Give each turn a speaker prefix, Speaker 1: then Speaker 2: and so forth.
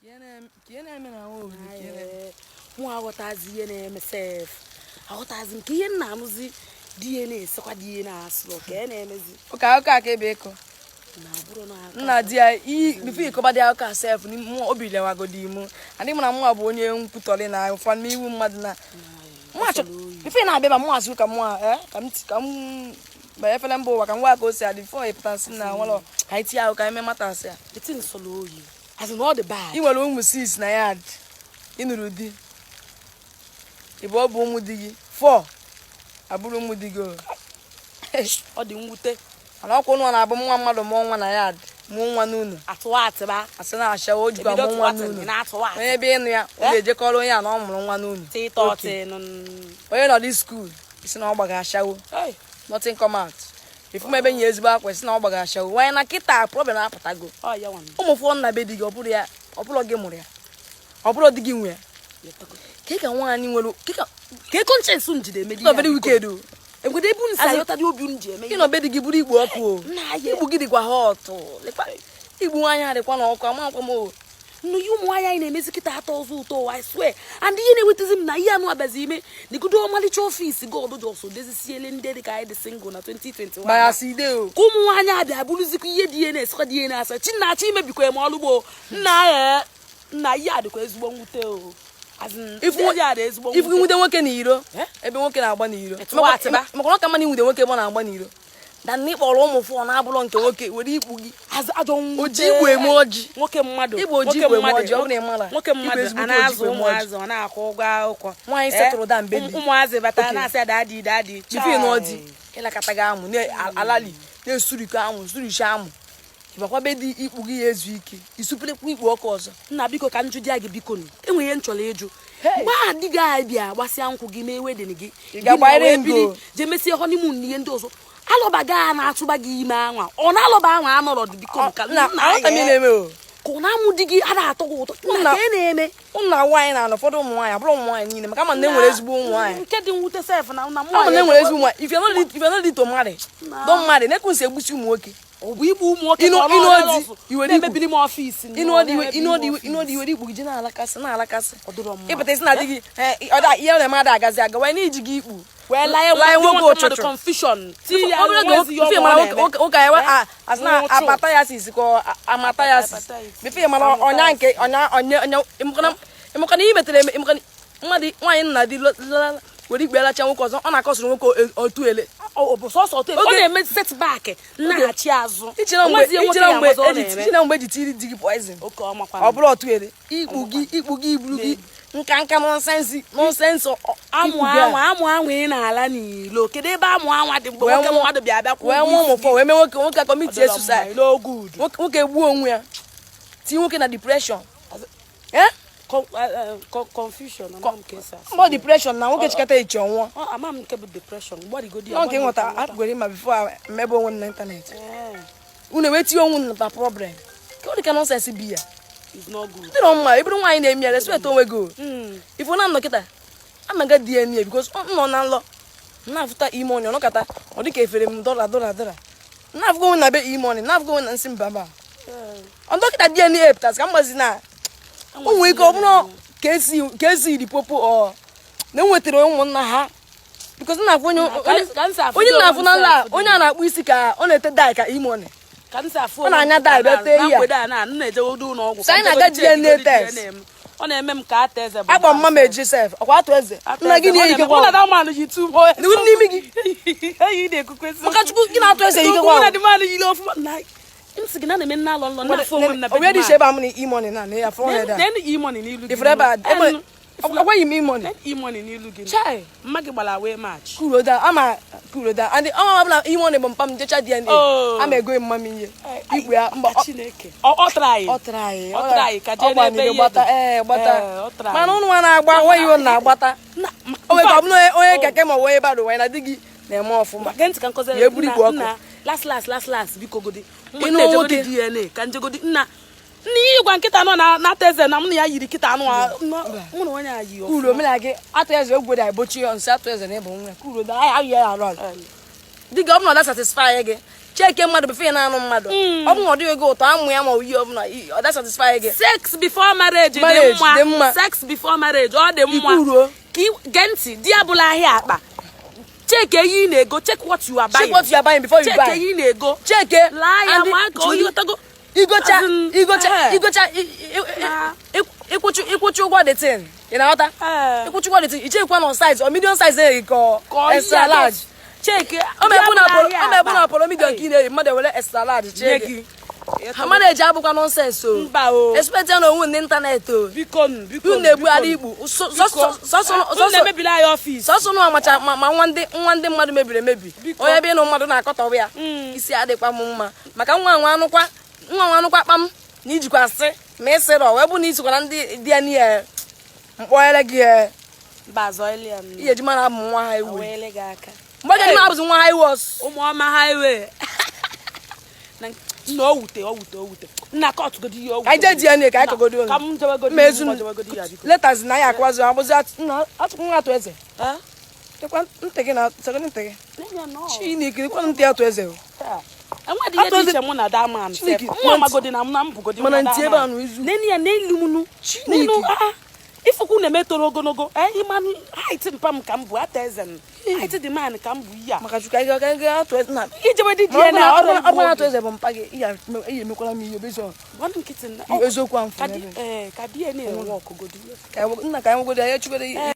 Speaker 1: Ka na-eme na nwa obodo ka ihe na-eme.
Speaker 2: Mụ aghọtazi ihe na-eme sef. Aghọtazi nke ihe nna anụzi di ya na-esekwa di ya na-asụrụ ka e na-emezi.
Speaker 1: Ụka akụkọ a ka ebe ịkọ.
Speaker 2: Na bụrụ na aka
Speaker 1: Nna di ya iyi before ịkọba dị akụkọ a sef mụ obi lewagodi mụ. Adị m na mụ bụ onye nkwutọrị na ụfọdụ iwu mmadụ na mụ achọ before ị na-abịa ba mụ asị ka mụ a ka m ka m banye efere mba ụwa ka m gwa ka o si adị before ị pụta nsị na nwere ka anyị tinye ahụ ka anyị mee mata asị a.
Speaker 2: The thing sọrọ oyi. As in ọ dị bad.
Speaker 1: Ị nwere ụmụ six na yard, ị nụrụ di, ị bụ ọ bụ ụmụ di gị four abụrụ ụmụ di gị o.
Speaker 2: Ọ dị mwute.
Speaker 1: Mana ọkwa ụnụ na-abụ nwa mmadụ mụọ nwa na yard, mụọ nwa n'ụlọ.
Speaker 2: Atụwa atịba.
Speaker 1: Asị na-ashawa o jikwa
Speaker 2: Ebido
Speaker 1: mụọ nwa
Speaker 2: tụwa
Speaker 1: n'ụlọ.
Speaker 2: Na-atụwa atị.
Speaker 1: Onye ebe ịnụ ya ọ ga-ejekọrọ onye a na ọ mụrụ nwa n'ụlọ.
Speaker 2: Tịtọ tịnụ.
Speaker 1: Onye nọ dị school isi na ọ gbaga ashawo, nothing come out. Ifu m ebe nye ezigbo akwa isi na ọ gbaga ashawo. Nwanyị na kịta problem apụtago.
Speaker 2: Ọ ya nwa.
Speaker 1: Ụmụ fụọ nna be di gị, ọ bụrụ ya, ọ bụrụ gị mụrụ ya, ọ bụrụ di gị nwe ya, ka ka nwaanyị nwere ka
Speaker 2: Ka conscience njide eme di
Speaker 1: nọ very wicked o.
Speaker 2: Enwede ebe unu si ayọta dị obi unu ji eme ihe.
Speaker 1: Ịnọ be di gị bụrụ igbo ọkụ o.
Speaker 2: Nna ya.
Speaker 1: Igbu gị dịkwa hot. Lekwa igbu nwaanyị adịkwa n'ọkụ ama nkwa m o.
Speaker 2: Nnu ihe ụmụ nwaanyị anyị na-emezi kịta atọ ọzọ ụtọ, I swear. And ihe na-ewetezi m na ihe anụ abazi ime negodo ọmalịcha office God just dezisiele ndị dị ka anyị dị single na 2021.
Speaker 1: Bayasị ide o.
Speaker 2: Ka ụmụ nwaanyị abịa bụrụzikwa ihe dị ihe na-esikwa dị ihe na-asa chi na-achọ imebikwa m ọlụgbo nna ya nna ihe a dịkwa ezigbo mwute o. As in, ihe a dị ezigbo
Speaker 1: ifu
Speaker 2: mwute.
Speaker 1: Nwude nwoke n'iro.
Speaker 2: Eh?
Speaker 1: Ebe nwoke na-agba n'iro.
Speaker 2: Tụwa atịba.
Speaker 1: Maka na ọ ka mma na inwude nwoke ebe ọ na-agba n'iro dan na ịkpọrọ ụmụ fụọ na-abụrọ nke nwoke were ikpu gị.
Speaker 2: Ajọ mwute.
Speaker 1: Oji igbu eme ọjị.
Speaker 2: Nwoke mmadụ.
Speaker 1: Igbo oji
Speaker 2: nwoke
Speaker 1: igbo eme
Speaker 2: mmadụ
Speaker 1: ọjị, ọ bụrụ na ị mara.
Speaker 2: Nwoke
Speaker 1: Igbo
Speaker 2: mmadụ
Speaker 1: ezigbo
Speaker 2: a
Speaker 1: oji
Speaker 2: na-azụ
Speaker 1: igbo eme ọjị.
Speaker 2: ụmụazị, ọ na-akwụ ụgwọ akwụkwọ.
Speaker 1: Nwaanyị setụrụ down, baby.
Speaker 2: Ụmụazị bata
Speaker 1: Okay.
Speaker 2: na-asị ya, "Daddy, daddy."
Speaker 1: Before ị nụọ di, ịlakọta gị amụ na-alali na-esurikọ amụ suricha amụ, ịbakwa be di ikpu gị ya ezu ike, isupụrụkwa ikpu ọkụ ọzọ.
Speaker 2: Nna, biko, ka njụ di ya gị, biko nụ, enwe ihe m chọrọ ịjụ.
Speaker 1: Hey.
Speaker 2: Mgbe ahụ di gị ahụ bịa gbasịa nkwụ gị mee wedding gị,
Speaker 1: Ị ga-agbanyere
Speaker 2: gị na wee
Speaker 1: ngo?
Speaker 2: biri, jee mesie honeymoon na ihe ndị ọzọ, alọba gị a na-atụba gị ime anwa, ọ na-alọba anwa anọrọ dị, biko nụ, ka
Speaker 1: na
Speaker 2: nna
Speaker 1: aghọta m ihe
Speaker 2: ya
Speaker 1: na-eme o.
Speaker 2: Ka ọ na-amụ di gị a na-atọ gị ụtọ nna
Speaker 1: Nna-
Speaker 2: ka ị na-eme.
Speaker 1: Ụmụ na nwaanyị na ụfọdụ ụmụ nwaanyị abụrụ ụmụ nwaanyị niile, maka ama na enwere ezigbo ụmụ nwaanyị.
Speaker 2: Nke dị mwute sef na mụ
Speaker 1: Ama na enwere ezigbo ụmụ nwaanyị. If you are not ready to marry,
Speaker 2: Na.
Speaker 1: don't marry. Na-ekwu nsi egbusi ụmụ nwoke.
Speaker 2: Ọ bụ igbu ụmụ nwoke ka ọ
Speaker 1: Ịnụ
Speaker 2: na-ọrụ
Speaker 1: odi,
Speaker 2: ọsụ,
Speaker 1: iwere igbu.
Speaker 2: na-emebiri m office.
Speaker 1: Ịnụ ọdị iwe, ịnụ ọdị iwe, ịnụ ọdị iwere ikpu gị ji na-alakasị na-alakasị.
Speaker 2: Ọ dịrọ mma.
Speaker 1: Ịpụta isi na di gị ọ da ihe ọ na-eme ada agazi aga wanye n'iji gị ikpu
Speaker 2: Wee laye
Speaker 1: laye
Speaker 2: nwoke
Speaker 1: nwoke
Speaker 2: mmadụ
Speaker 1: ụchụchụ.
Speaker 2: confusion ti ya.
Speaker 1: Obere oge
Speaker 2: nwezi ihe
Speaker 1: ife
Speaker 2: ọma
Speaker 1: mara
Speaker 2: ọ na-eme.
Speaker 1: nwoke anyị asị na
Speaker 2: Nwụchụ.
Speaker 1: apatayasis ka ọ amatayasis.
Speaker 2: Hepatitis.
Speaker 1: Before mara ọnya nke ọnya ọnya ọnya, ịmakwana ihe metere eme, ịmakwana mmadụ nwaanyị nna di were ikpe lacha nwoke ọzọ, ọ na-akọsịrị nwoke otu ele.
Speaker 2: Ọ bụ sọsọ otu ọ na-eme setback nnaghachi azụ.
Speaker 1: Ichena mgbe
Speaker 2: Onwezi ihe nwoke
Speaker 1: ichena
Speaker 2: ya
Speaker 1: mgbe
Speaker 2: amazi ọ na-eme.
Speaker 1: ichena mgbe eji tiri di gị poison.
Speaker 2: Oke ọmakwa.
Speaker 1: Ọ bụrụ otu ele ikpu gị, ikpu gị iburu gị nka nka nonsense nonsense
Speaker 2: amụ
Speaker 1: ikpu gị a.
Speaker 2: Anwa amụ anwa ị na-ala n'ilo, kedu ebe amụ anwa dị mgbe
Speaker 1: Wee
Speaker 2: nwoke
Speaker 1: mụọ-
Speaker 2: mmadụ bịa bịa kwụọ
Speaker 1: wee
Speaker 2: ụgwọ
Speaker 1: mụọ ụmụ
Speaker 2: isi
Speaker 1: fọ
Speaker 2: gị?
Speaker 1: wee mee nwoke nwoke commit
Speaker 2: Ọ dịrọ mma,
Speaker 1: suicide.
Speaker 2: no good.
Speaker 1: Nwoke gbuo onwe ya, tinye nwoke na depression, eh.
Speaker 2: Confusion, ama m ka esi asụ.
Speaker 1: Mbọ depression na nwoke chikata echi ọnwụọ.
Speaker 2: Ọ, ama m nke bụ depression, gbarigodi ya.
Speaker 1: Nọ nke
Speaker 2: gbarigodi
Speaker 1: nghọta
Speaker 2: ya.
Speaker 1: apụgoro ma before mmebe onwe m na ịntanetị.
Speaker 2: Eh,
Speaker 1: Unu ewee tinye onwe unu na problem ka ọ dị ka nonsense bi ya.
Speaker 2: It's not good.
Speaker 1: Dị na mma eburu nwaanyị na-eme ya, respect onwe gị o. Ifo na nnọ kịta amaga DNA because ọ nọ na nlọ na-afụta E-Money, ọnọkata ọ dị ka efere m dọla dọla dọla na-afụgo onwe na be E-Money, na-afụgo onwe na nsị mba mba. Ọ dọkịta DNA pụtasị ka m gbazi na o nwere ike ọ bụrụ ka esi iri popo ọ na enwetara ụmụnna ha because na-afụ onye
Speaker 2: Ka m si afụ
Speaker 1: onye
Speaker 2: dị
Speaker 1: na-afụ na
Speaker 2: onwe m
Speaker 1: nla
Speaker 2: sef
Speaker 1: onye a na-akpụ isi ka ọ na-ete dye ka E-Money.
Speaker 2: Ka m si afụ
Speaker 1: Ọ na-anya
Speaker 2: onwe m
Speaker 1: dye bịa tee
Speaker 2: na
Speaker 1: ya.
Speaker 2: mgbede a na m na-ejegodo ụlọ ọgwụ.
Speaker 1: So anyị na-aga DNA test.
Speaker 2: Ọ na-eme m ka ata eze bụ
Speaker 1: Akpọ mma m eji sef ọkwa atụ eze nna gị na-eyikekwa
Speaker 2: na that man yi tu
Speaker 1: n'imi gị.
Speaker 2: Eyi na-ekwukwe ezi.
Speaker 1: Maka Chukwu, gị na-atụ eze yikekwa.
Speaker 2: Okwu na the man yiri ọfụma na m sị gị na na-eme nna alọ nlọ na-afụ onwe m na
Speaker 1: Onwe dị iche ebe a mụ na E-Money na ya fọ head a.
Speaker 2: Nenu E-Money n'ilu gị.
Speaker 1: Ifuru ebe a agwaghị m E-Money.
Speaker 2: Nenu E-Money n'ilu gị.
Speaker 1: Chai.
Speaker 2: Mma gị gbara wee match.
Speaker 1: Kuroda ama kuroda and ọma ọbụla E-Money bụ mpa m jecha DNA.
Speaker 2: Oh.
Speaker 1: Ama ego mma m ihe ikpu ya mba.
Speaker 2: Ka Chineke ọ try.
Speaker 1: Ọ tara anyị.
Speaker 2: Ọ tara anyị ka jee n'ebe ihe
Speaker 1: gbata
Speaker 2: dị.
Speaker 1: Ee, gbata.
Speaker 2: Ee, ọ tara anyị.
Speaker 1: Mana ụnụ nwa na-agba nweghị ụnụ na-agbata. O nwere ka ọ bụrụ onye keke ma ọ bụ onye baro nwanyị na di gị na-eme ọfụma.
Speaker 2: Gee ntị ka nkọziri.
Speaker 1: Ya eburu igwe ọkụ.
Speaker 2: Nna, last last last last, biko godi.
Speaker 1: Ịnụ
Speaker 2: Nwoke.
Speaker 1: nwoke.
Speaker 2: DNA ka njegodi nna nna ihe ịgwa nkịta nọ na na-ata eze na m na ya yiri kịta anụ mụ na onye a yi
Speaker 1: Kuru omenala gị atụ eze ogwere egbochi ya nsị atụ eze na ịbụ nwa ya kuru na anyị ayị ya arụ arụ di gị ọ bụrụ na ọ da satisfy gị Cheke mmadụ before ị na-anụ mmadụ. Ọ bụ na ọ dịghị gị ụtọ amụ ya, ma ọ yi ọbụla ọ da satisfy gị.
Speaker 2: Sex before marriage dị
Speaker 1: Marriage dị
Speaker 2: mma.
Speaker 1: mma.
Speaker 2: Sex before marriage, ọ dị mma.
Speaker 1: Ikwuruo.
Speaker 2: Ka gee ntị, di abụla ahịa akpa. Check ihe ị na-ego. Check what you are
Speaker 1: Check
Speaker 2: buying.
Speaker 1: what you are buying before you
Speaker 2: Check
Speaker 1: buy.
Speaker 2: ihe ị na-ego.
Speaker 1: Cheke.
Speaker 2: Laa ya ma ka onye ghọtago.
Speaker 1: Igocha,
Speaker 2: As in,
Speaker 1: igocha, igocha,
Speaker 2: Na.
Speaker 1: ịkwụchi ụgwọ the thing, ị na-aghọta?
Speaker 2: Eh.
Speaker 1: Ịkwụchi ụgwọ the thing, ichekwa na size or medium size enyeghị ka ọ
Speaker 2: Ka ọ
Speaker 1: extra large.
Speaker 2: Check.
Speaker 1: Ọ ma ebu na ọ ma ebu na polo medium ka ị na-eyi, mmadụ ewere extra large chee
Speaker 2: Nye
Speaker 1: gị.
Speaker 2: gị.
Speaker 1: Ha marriage abụkwa nonsense o.
Speaker 2: Mba o.
Speaker 1: Expect ya na onwe n'ịntanetị o.
Speaker 2: Biko nụ, biko.
Speaker 1: Unu na-ebugharị ikpu.
Speaker 2: Unu na-emebili anyị office.
Speaker 1: Sọsọ nụ amacha ma nwa ndị mmadụ mebiri emebi.
Speaker 2: Biko.
Speaker 1: Onye ebe ịnụ mmadụ na-akọtọwa ya. Isi adịkwa m mma maka nwa nwa anụkwa, nwa nwa anụkwa kpam na ijikwa sị ma ị sịrọ wee bụ na isikwa na ndị dị ya n'ihe mkpọghere gị ya.
Speaker 2: Mba, azọili ya nụ.
Speaker 1: Ihe eji mara abụ nwa ha iwu.
Speaker 2: Awele gị aka.
Speaker 1: Mgbe ga ma abụzi nwa ha iwu ọsụ.
Speaker 2: Ụmụọma highway na nna, o wute, o wute, o wute. Nna, kọtụgodi ihe o wute.
Speaker 1: Ka anyị jee DNA, ka anyị kọgodi
Speaker 2: Ka m jewegodi.
Speaker 1: Ma ezu
Speaker 2: M jewegodi ya, biko.
Speaker 1: letters na ya akwazi abụzi nna atụkwu nwa atụ eze.
Speaker 2: Eh?
Speaker 1: Ekwa ntị gị na segodi ntị gị.
Speaker 2: N'enye nọ.
Speaker 1: Chineke, ekwa ntị atụ eze o.
Speaker 2: Enwedị ihe dị iche mụ na that man sef.
Speaker 1: Chineke,
Speaker 2: Mụ amagodi na m na m bugodi
Speaker 1: mana
Speaker 2: nwa
Speaker 1: ntị
Speaker 2: that
Speaker 1: ebe a
Speaker 2: man.
Speaker 1: nụ izu.
Speaker 2: Nenu ya n'elu m nụ.
Speaker 1: Chineke.
Speaker 2: Nenu, ah, ah. Ifukwu na-eme toro ogologo. Eh, ịmanụ height mpa m ka m bụ ata eze m. Height the man ka m bụ ihe a.
Speaker 1: Maka Chukwu, anyị ga atụ eze na
Speaker 2: Ijewedi
Speaker 1: Ma ọ
Speaker 2: DNA
Speaker 1: bụ na
Speaker 2: ọrụ.
Speaker 1: ọ bụ na atụ eze bụ mpa gị, ihe emekwala m ihe bezọ.
Speaker 2: Gwanụ nkịtị na
Speaker 1: Eziokwu ahụ
Speaker 2: ka
Speaker 1: fụrụ
Speaker 2: di
Speaker 1: ebe.
Speaker 2: eh, ka DNA work godi.
Speaker 1: Ka anyị nna, ka anyị nwegodi anyị echugodo.